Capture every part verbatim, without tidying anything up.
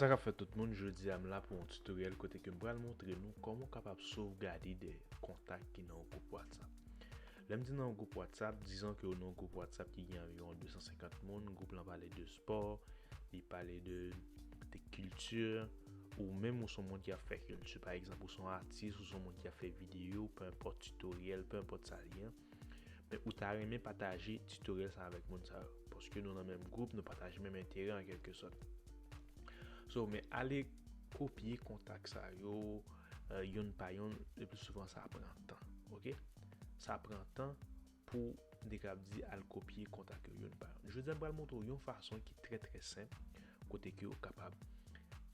Sa k ap fèt tout moun, jodi a m la pou yon tutorial kote ke m pral montre nou kòman w kapab sovgade de kontak ki nan yon gwoup WhatsApp. Lè m di nan yon gwoup WhatsApp, dizon ke w nan yon gwoup WhatsApp ki gen anviwon de san senkant moun, gwoup lan pale de spò, li pale de, de kilti, ou menm ou se yon moun ki ap fè kilti, pa egzanp, ou se yon atis, ou se yon moun ki ap fè videyo, pe enpòt tutorial, pe enpòt sa l ye, men ou ta renmen pataje tutorial sa avèk moun sa yo, paske nou nan menm gwoup, nou pataje menm enterè an kèlkesòt. So, men ale kopye kontak sa yo, eh, youn pa youn, le pli souvan sa pran tan, ok? Sa pran tan pou m te kapab di al kopye kontak yo youn pa youn. Jodi a, m pral montre w yon fason ki trè, trè senp, kote ke w kapab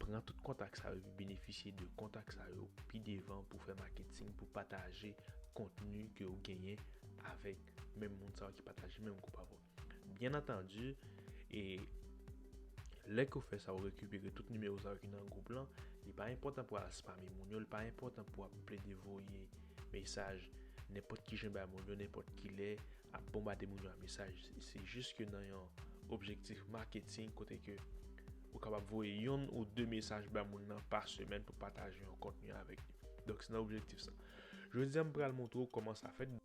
pran tout kontak sa yo, epi benefisye de kontak sa yo pi devan pou fè maketing, pou pataje kontni ke w genyen avèk menm moun sa yo ki pataje menm gwoup avè w. Byen antandi, e lè ke w fè sa, w rekipere tout nimewo sa yo ki nan gwoup lan, li pa enpòtan pou al spame moun yo, li pa enpòtan pou ap plede voye mesaj nenpòt ki jan bay moun yo, nenpòt ki lè, ap bonbade moun yo a mesaj. Se jis ke nan yon objektif maketing kote ke ou kapab voye youn ou de mesaj bay moun nan pa semèn pou pataje yon kontni avèk li. Donk, se nan objektif sa. Jodi a, m pral montre w kòman sa fèt.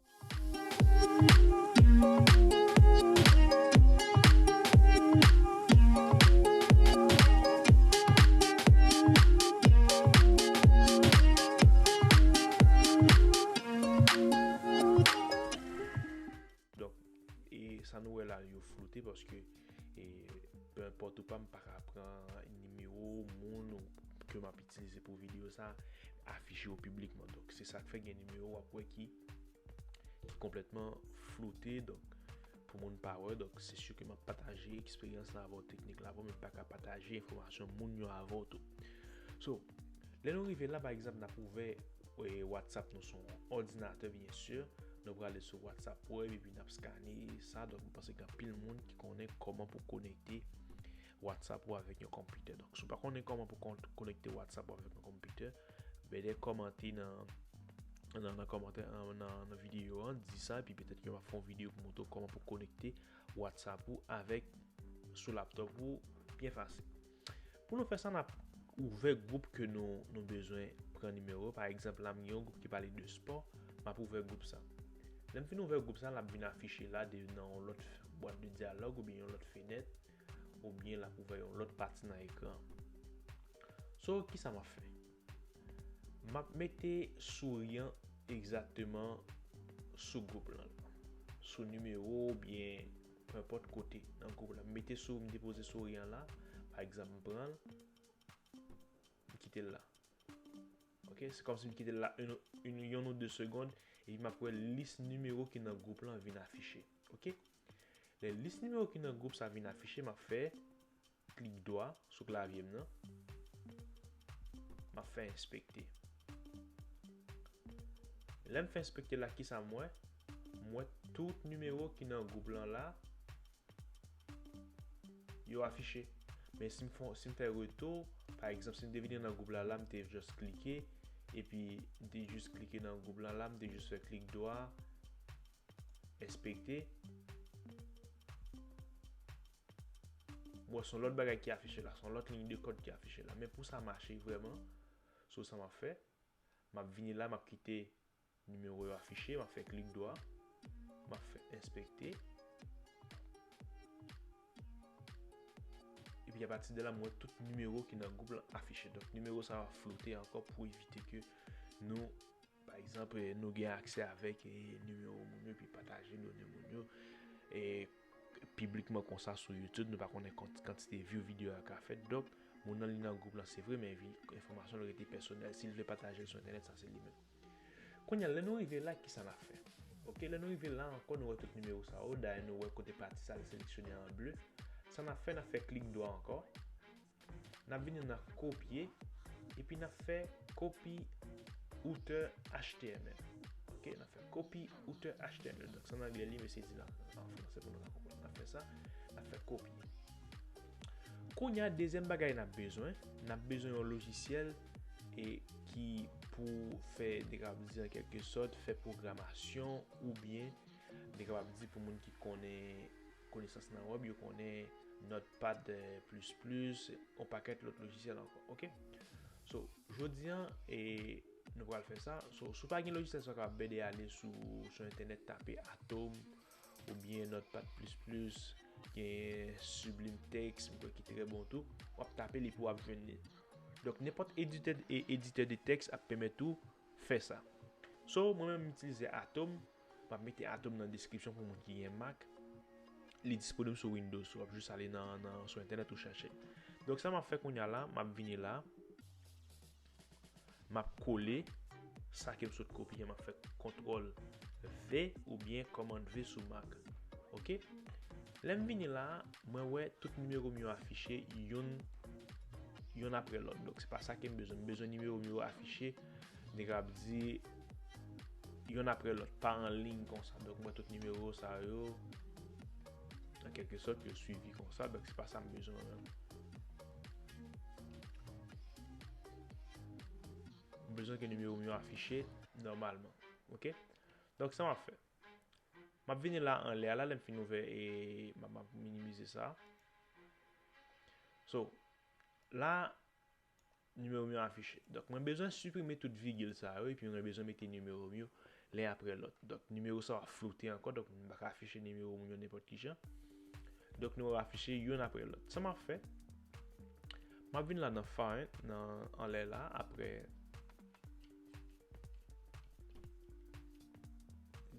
Donk, e sa nou wè la, yo floute paske, e, pe enpòt ou pa, m pa ka pran nimewo moun ou ke m ap itilize pou videyo sa, afiche yo piblikman. Donk, se sa k fè gen nimewo w ap wè ki, ki konplètman floute. Donk, pou moun pa wè, donk, se si ke m ap pataje eksperyans la avè w, teknik la avè w, men m pa ka pataje enfòmasyon moun yo avè w tou. So, lè nou rive la, pa egzanp, n ap ouvè, e, WhatsApp nou sou yon òdinatè, byen si. Nou prale sou WhatsApp Web epi n ap skane sa. Donk, m panse gen anpil moun ki konnen kòman pou konekte WhatsApp ou avèk yon konpitè. Donk, si w pa konnen kòman pou kon-, konekte WhatsApp ou avèk yon konpitè, bèdè kòmante nan, nan, nan kòmantè, nan, nan, nan videyo an, di sa, epi petèt ke m ap fè yon videyo pou montre w kòman pou konekte WhatsApp ou avèk sou laptop ou byen fasil. Pou nou fè sa, n ap ouvè gwoup ke nou, nou bezwen pran nimewo. Pa egzanp, la, m gen yon gwoup ki pale de spò, m ap ouvè gwoup sa. Lè m fin ouvè gwoup sa, l ap vin afiche la de nan yon lòt bwat de dyalòg oubyen yon lòt fenèt, oubyen l ap ouvè yon lòt pati nan ekran. So, kisa m ap fè? M ap mete souri an egzakteman sou gwoup lan, sou nimewo oubyen pe enpòt kote nan gwoup la. M mete sou, m depoze souri an la, pa egzanp, m pran l, m kite l la. Ok, se kòmsi m kite l la yon, yon, yon ou de segonn, epi m ap wè lis nimewo ki nan gwoup lan vin afiche. Ok? Lè lis nimewo ki nan gwoup sa vin afiche, m ap fè klik dwa sou klavye m nan. M ap fè enspekte. Lè m fè enspekte la, kisa m wè? M wè tout nimewo ki nan gwoup lan la, yo afiche. Men si m fè, si m fè retou, pa egzanp, si m te vini nan gwoup la, la, m te jis klike, epi m te jis klike nan gwoup la, la, m te jis fè klik dwa, enspekte. M wè se yon lòt bagay ki afiche la, se yon lòt liy de kòd ki afiche la. Men pou sa mache vrèman, so sa m ap fè, m ap vini la, m ap kite nimewo yo afiche, m ap fè klik dwa, m ap fè enspekte. Epi apati de la, m wè tout nimewo ki nan gwoup lan afiche. Donk, nimewo sa yo ap floute ankò pou evite ke nou, pa egzanp, eh, nou gen aksè avèk, eh, nimewo moun yo, epi pataje done moun yo, eh, piblikman konsa sou YouTube. Nou pa konnen kant-, kantite view videyo a ka fè. Donk, moun nan li nan gwoup lan, se vre, men vi-, enfòmasyon l rete pèsonèl. Si l vle pataje l sou entènèt, sa se li menm. Kounye a, lè nou rive la, kisa n ap fè? Ok, lè nou rive la ankò, nou wè tout nimewo sa yo. Dayè, nou wè kote pati sa, l seleksyone an ble. Sa n ap fè, n ap fè klik dwa ankò. N ap vini, n ap kopye, epi n ap fè copy outer H T M L. Ok, n ap fè copy outer H T M L. Donk, se an anglè li, m eseye di l an, an fransè pou nou ka konprann. N ap fè sa, n ap fè kopye. Kounye a, dezyèm bagay n ap bezwen, n ap bezwen yon lojisyèl e ki pou fè, de k ap di an kèlke sòt, fè pwogramasyon oubyen de k ap di pou moun ki konnen konesans nan wèb, yo konnen Notepad, eh, plis plis, yon pakèt lòt lojisyèl ankò, oke? So, jodi a, e, nou pral fè sa. So, si w pa gen lojisyèl sa w kapab bède ale sou, sou entènèt, tape Atom oubyen Notepad plis plis, gen Sublime Text, mwen kwè ki trè bon tou. W ap tape li pou w ap jwenn li. Donk, nenpòt editè, e, editè de tèks ap pèmèt ou fè sa. So, mwen menm, m itilize Atom. M ap mete Atom nan deskripsyon pou moun ki gen Mac. Li disponib sou Windows. W ap jis ale nan, nan, sou entènèt ou chèche. Donk, sa m ap fè kounye a la, m ap vini la. M ap kole sa ke m sot kopye, m ap fè kontwòl V oubyen kòmand V sou Mac. Oke? Lè m vini la, mwen wè tout nimewo m yo afiche youn, youn apre lòt. Donk, se pa sa ke m bezwen. M bezwen nimewo m yo afiche, nèg ap di, youn apre lòt, pa an liy konsa. Donk, m wè tout nimewo sa yo, an kèlke sòt, yo swivi konsa. Donk, se pa sa m bezwen menm. M bezwen ke nimewo m yo afiche nòmalman. Oke? Donk, sa m ap fè. M ap vini la anlè a la, lè m fin ouvè e m ap, m ap minimize sa. So, la, nimewo m yo afiche. Donk, mwen bezwen siprime tout vigil sa yo, epi mwen bezwen mete nimewo m yo len apre lòt. Donk, nimewo sa yo ap floute ankò, donk, m pa ka afiche nimewo m yo nenpòt ki jan. Donk, nou ap afiche youn apre lòt. Sa m ap fè, m ap vin la nan Font, nan anlè la, apre,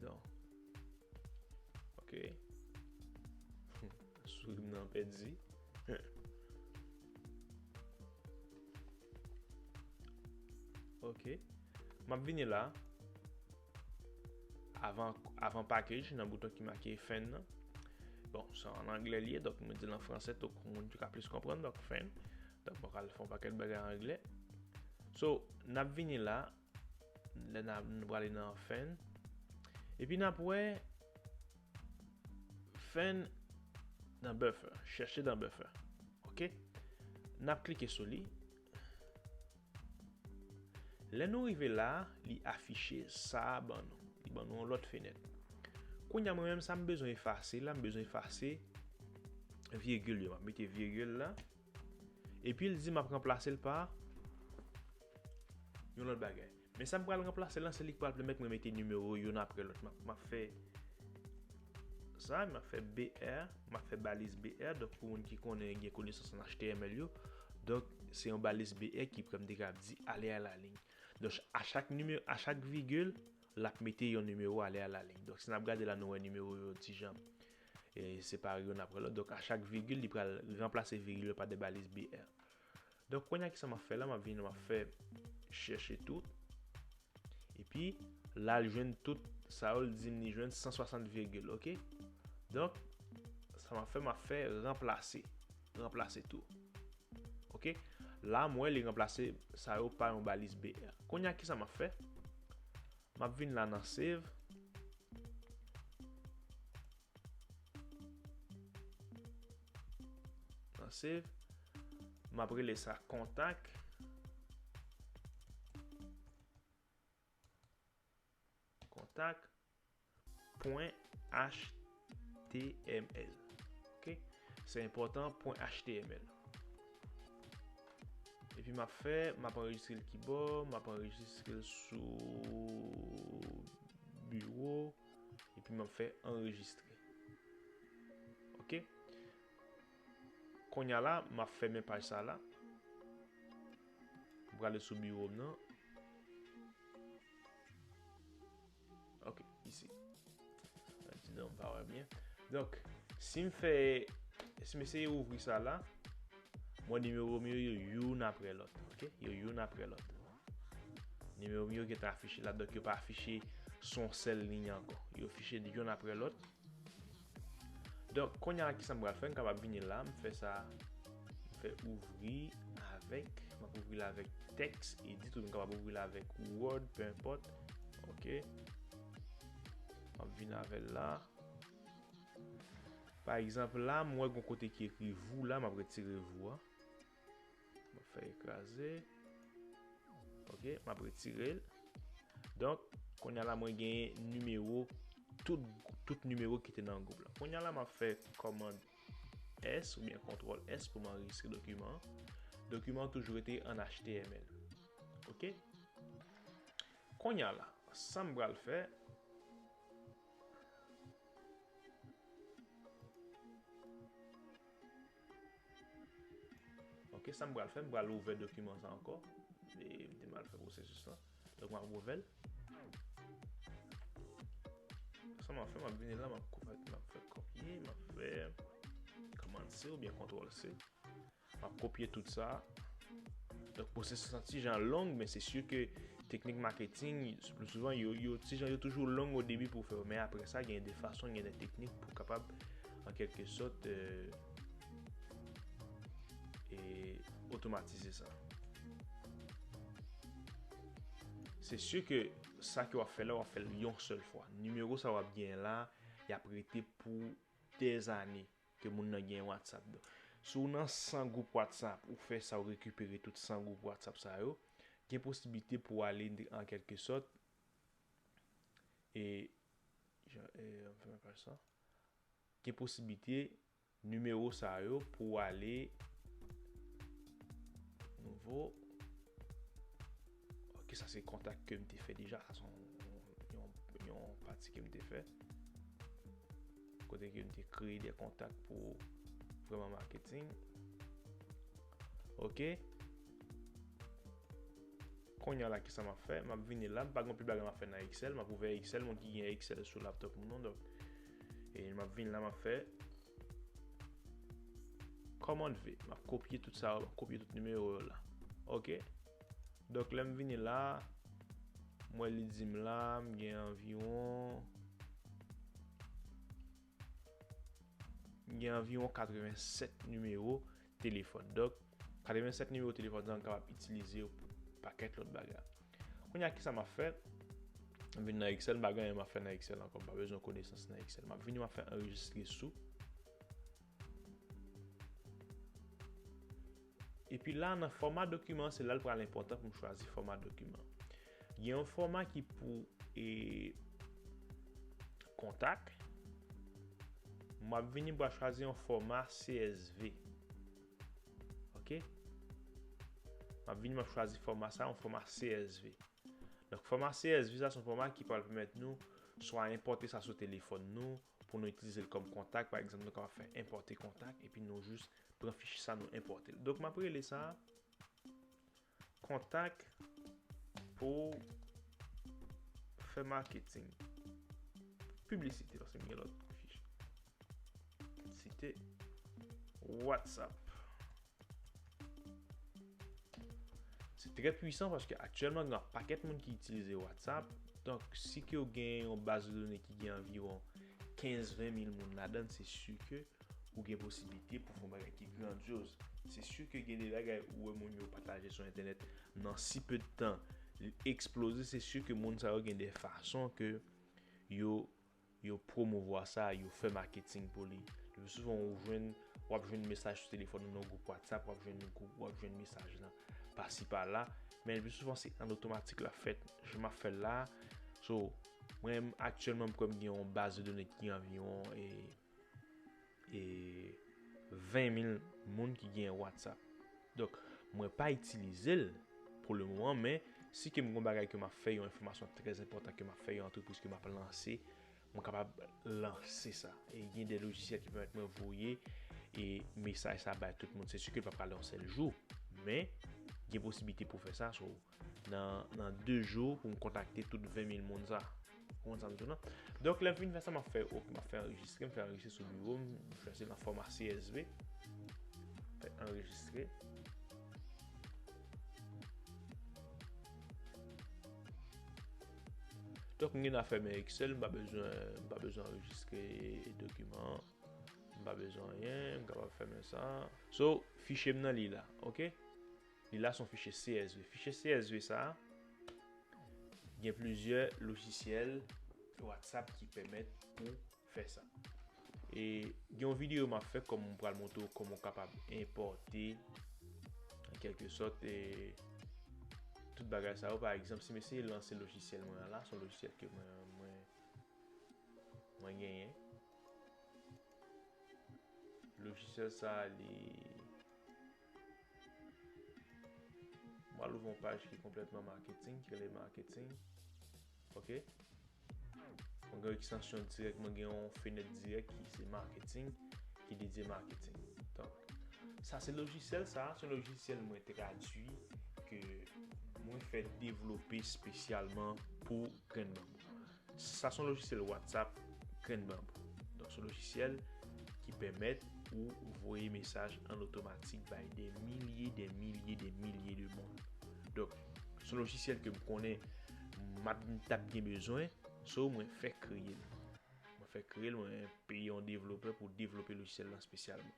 donk, oke. Souri m nan pèdi. Oke. M ap vini la. Avan, avan package, nan bouton ki make Font nan. Bon, se an anglè li ye, donk mwen di l an fransè, tou moun ki ka plis konprann, donk Font. Donk mwen pral fè yon pakèt bagay an anglè. So, n ap vini la, lè n ap, nou prale nan Font. Epi n ap wè Font nan buffer, chèche nan buffer. Oke? N ap klike sou li. Lè nou rive la, li afiche sa a ban nou. Li ban nou yon lòt fenèt. Kounye a, mwen menm, sa m bezwen efase la, m bezwen efase vigil yo. M ap mete vigil la. Epi l di m ap ranplase l pa yon lòt bagay. Men sa m pral ranplase l lan, se li k pral pèmèt mwen mete nimewo youn apre lòt. M ap, m ap fè sa, m ap fè B R, m ap fè baliz B R. Donk, pou moun ki konnen, gen konesans an H T M L yo, donk, se yon baliz B R ki pèmèt m te kapab di ale a la liy. Donk, a chak nimewo, a chak vigil, l ap mete yon nimewo ale a la liy. Donk, si n ap gade la, nou wè nimewo yo ti jan, e, separe youn apre lòt. Donk, a chak vigil, li pral ranplase vigil yo pa de baliz B R. Donk, kounye a, kisa m ap fè la? M ap vin, m ap fè chèche tout. Epi, la, l jwenn tout sa yo, l di m li jwenn san swasant vigil, oke? Donk, sa m ap fè, m ap fè ranplase. Ranplase tou. Oke? La, m wè li ranplase sa yo pa yon baliz B R. Kounye a, kisa m ap fè? M ap vin la nan save. Nan save. M ap rele sa kontak. Kontak. Pwen H T M L. Oke? Se enpòtan, pwen H T M L. Epi m ap fè, m ap anrejistre l kibò, m ap anrejistre l sou biwo, epi m ap fè anrejistre. Oke? Kounye a la, m ap fèmen paj sa la. M prale sou biwo m nan. Ok, isi. Ti don m pa wè byen. Donk, si m fè, si m eseye ouvri sa la, mwen nimewo m yo, yo youn apre lòt. Ok? Yo youn apre lòt. Nimewo m yo gentan afiche la, donk yo pa afiche sou yon sèl liy ankò. Yo afiche youn apre lòt. Donk, kounye a, kisa m pral fè? M kapab vini la, m fè sa, m fè ouvri avèk, m ap ouvri l avèk tèks, edit, ou m kapab ouvri l avèk Word, peu importe. Ok. M ap vin avè l la. Pa egzanp, la, m wè gon kote ki ekri vous la, m ap retire vous a. M ap fè ekraze. Ok, m ap retire l. Donk, kounye a la, mwen genyen nimewo, tout, tout nimewo ki te nan gwoup la. Kounye a la, m ap fè kòmand S oubyen kontwòl S pou m anrejistre dokiman an. Dokiman an toujou rete an H T M L. Oke? Kounye a la, sa m pral fè, oke, sa m pral fè, m pral ouvè dokiman sa ankò. E m te mal fè pwosesis lan. Donk, m ap ouvè l. Sa m ap fè, m ap vini la, m ap koupe, m ap fè kopye, m ap fè kòmand C oubyen kontwòl C. M ap kopye tout sa. Donk, pwosesis lan ti jan long, men se si ke teknik maketing, le pli souvan, yo, yo, ti jan yo toujou long o debi pou w fè yo. Men apre sa, gen de fason, gen de teknik pou w kapab, an kèlke sòt, euh, e otomatize sa. Se si ke sa ke w ap fè la, w ap fè l yon sèl fwa. Nimewo sa w ap genyen la, y ap rete pou dèzane ke moun nan gen WhatsApp. Donk, si w nan san gwoup WhatsApp, ou fè sa, ou rekipere tout san gwoup WhatsApp sa yo, gen posiblite pou w ale an kèlke sòt, e, jan, e, anfen, pa sa. Gen posiblite nimewo sa yo pou w ale nouvo. Oke, sa se kontak ke m te fè deja. Sa se yon, yon, yon pati ke m te fè. Kote ke m te kreye de kontak pou Vrèman Marketing. Oke. Kounye a la, kisa m ap fè? M ap vini la, m pa gen anpil bagay m ap fè nan Excel. M ap ouvè Excel, moun ki gen Excel sou laptop moun nan, donk. E m ap vin la, m ap fè kòmand V. M ap kopye tout sa, m ap kopye tout nimewo yo la. Oke. Donk, lè m vini la, m wè li di m la, m gen anviwon, m gen anviwon katrevennsèt nimewo telefòn. Donk, katrevennsèt nimewo telefòn sa, m kapab itilize yo pou pakèt lòt bagay. Kounye a, kisa m ap fè? M vin nan Excel, m pa gen anyen m ap fè nan Excel ankò, m pa bezwen konesans nan Excel. M ap vini, m ap fè anrejistre sou. Epi la, nan fòma dokiman, se la l pral enpòtan pou m chwazi fòma dokiman. Gen yon fòma ki pou, e, kontak. M ap vini, m pral chwazi yon fòma C S V. Oke? M ap vini, m ap chwazi fòma sa, yon fòma C S V. Donk, fòma C S V sa, se yon fòma ki pral pèmèt nou swa enpòte sa sou telefòn nou, pou nou itilize l kòm kontak. Pa egzanp, nou kapab fè enpòte kontak, epi nou jis pran fich sa, nou enpòte l. Donk, m ap rele sa kontak pou fè maketing. Piblisite, paske m gen lòt fich. Site WhatsApp. Se trè pwisan paske aktyèlman, gen yon pakèt moun ki itilize WhatsApp. Donk, si ke w gen yon baz de done ki gen anviwon kenz ven mil moun ladan l, se si ke ou gen posiblite pou fè yon bagay ki grandyoz. Se si ke gen de bagay ou wè moun yo pataje sou entènèt nan si pe de tan, li eksploze, se si ke moun sa yo gen de fason ke yo, yo pwomouvwa sa, yo fè maketing pou li. Le pli souvan, ou jwenn, w ap jwenn mesaj sou telefòn ou nan gwoup WhatsApp, w ap jwenn gwoup, w ap jwenn mesaj lan pasi pala. Men le pli souvan, se an otomatik l ap fèt. Jan m ap fè l la, so, mwen, aktyèlman, m kwè m gen yon baz de done ki anviwon, e, e ven mil moun ki gen WhatsApp. Donk, mwen pa itilize l pou le moman, men si ke m gen yon bagay ke m ap fè, yon enfòmasyon trè enpòtan ke m ap fè, yon antrepriz ke m ap lanse, mwen kapab lanse sa. E gen de lojisyèl ki pèmèt mwen voye e mesaj sa bay tout moun. Se si ke l pa pral yon sèl jou, men gen posiblite pou fè sa. So, nan, nan de jou pou m kontakte tout ven mil moun sa. Ou konprann sa m di w lan? Donk, lè m fin fè sa, m ap fè, ok, m ap fè anrejistre, m fè anrejistre sou biwo m, m chwazi nan fòma C S V. Fè anrejistre. Donk, m gen dwa fèmen Excel, m pa bezwen, m pa bezwen anrejistre dokiman an. M pa bezwen anyen, m kapab fèmen sa. So, fichye m nan li la, ok? Li la se yon fichye C S V. Fichye C S V sa, gen plizyè lojisyèl WhatsApp ki pèmèt ou fè sa. E gen yon videyo m ap fè kòm m pral montre w kòman w kapab enpòte, an kèlke sòt, e tout bagay sa yo. Pa egzanp, si m eseye lanse lojisyèl mwen an la, se yon lojisyèl ke mwen, mwen, mwen genyen. Lojisyèl sa a, li, mwen al ouvri yon paj ki konplètman marketing, ki rele marketing. Ok? Mwen gen yon ekstansyon dirèk, mwen gen yon fenèt dirèk ki se marketing, ki dedye marketing. Donk, sa se lojisyèl sa, se yon lojisyèl mwen tradui ke mwen fè devlope espesyalman pou Grenn Banbou. Sa se yon lojisyèl WhatsApp Grenn Banbou. Donk, se yon lojisyèl ki pèmèt ou voye mesaj an otomatik bay de milye, de milye, de milye de moun. Donk, se yon lojisyèl ke m konnen m ap, m t ap gen bezwen, so mwen fè kreye l. Mwen fè kreye l, mwen peye yon devlopè pou devlope lojisyèl lan espesyalman.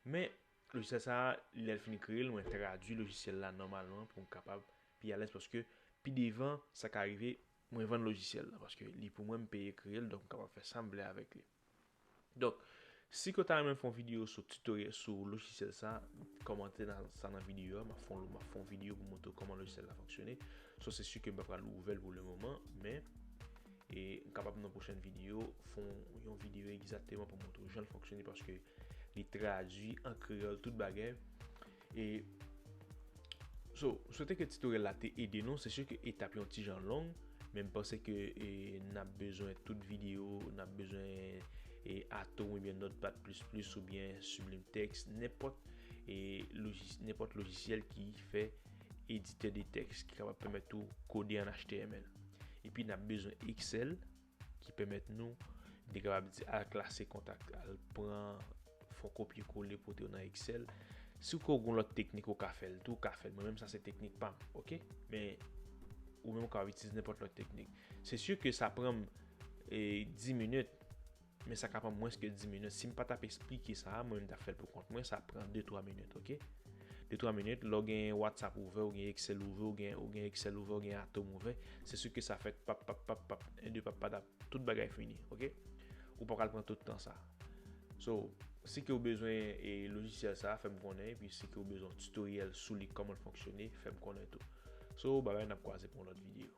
Men, lojisyèl sa a, lè l fin kreye l, mwen tradui lojisyèl la nòmalman pou m kapab pi alèz, paske pi devan, sa ka rive, mwen vann lojisyèl la, paske li pou mwen, m peye kreye l, donk m kapab fè sa m vle avèk li. Donk, si ke w ta renmen fè yon videyo sou titoryèl, sou lojisyèl sa, kòmante nan sa nan videyo a, m ap fè yon, m ap fè yon videyo pou montre w kòman lojisyèl la fonksyone. So, se si ke m pa pral ouvè l pou le moman, men, e m kapab nan pwochèn videyo, fè yon, yon videyo egzakteman pou montre w jan l fonksyone, paske li tradui an kreyòl tout bagay. E, so, m swete ke titoryèl la te ede nou. Se si ke etap yo yon ti jan long, men m panse ke, e, n ap bezwen tout videyo, n ap bezwen, e, Atom oubyen Notepad plis plis oubyen Sublime Text, nenpòt, e, lojis-, nenpòt lojisyèl ki fè editè de tèks, ki kapab pèmèt ou kode an H T M L. Epi n ap bezwen Excel, ki pèmèt nou de kapab di al klase kontak, al pran, fè yon kopye kole pote yo nan Excel. Si w gen yon lòt teknik, ou ka fè l tou, ou ka fè l. Mwen menm, sa se teknik pa m, ok? Men, ou menm, ou kapab itilize nenpòt lòt teknik. Se si ke sa pran m, e, dis minit, men sa ka pran mwens ke dis minit. Si m pa t ap esplike sa a, mwen menm, m t ap fè l pou kont mwen, sa pran de twa minit, ok? De twa minit, lè w gen WhatsApp ouvè, ou gen Excel ouvè, ou gen, ou gen Excel ouvè, ou gen Atom ouvè, se si ke sa fèt pap, pap, pap, pap, en de pap, patap, tout bagay fini, ok? Ou pa pral pran tout tan sa. So, si ke w bezwen, e, lojisyèl sa, fè m konnen, epi si ke w bezwen yon titoryèl sou li, kòman l fonksyone, fè m konnen tou. So, babay, n ap kwaze pou yon lòt videyo.